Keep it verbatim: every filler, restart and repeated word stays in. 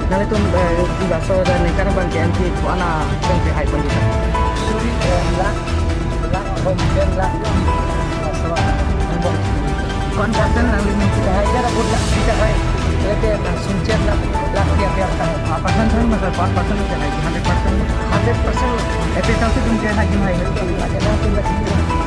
Nanglitum, eh, laso dan ningkan abang ke M P ko-an atum kehai pon kita? Suri, eh, lakh, lakh, hom, ten lakh. Laso, one percent nanglitum kehai, jara vote lakh kehai. Lete na sunchen lakh, lakh dia dia ta. Apa percent, sir, masa one percent kehai, hundred percent? Hundred percent. Epi tangsi tum kehai, tum hai. Ada na tum lagi.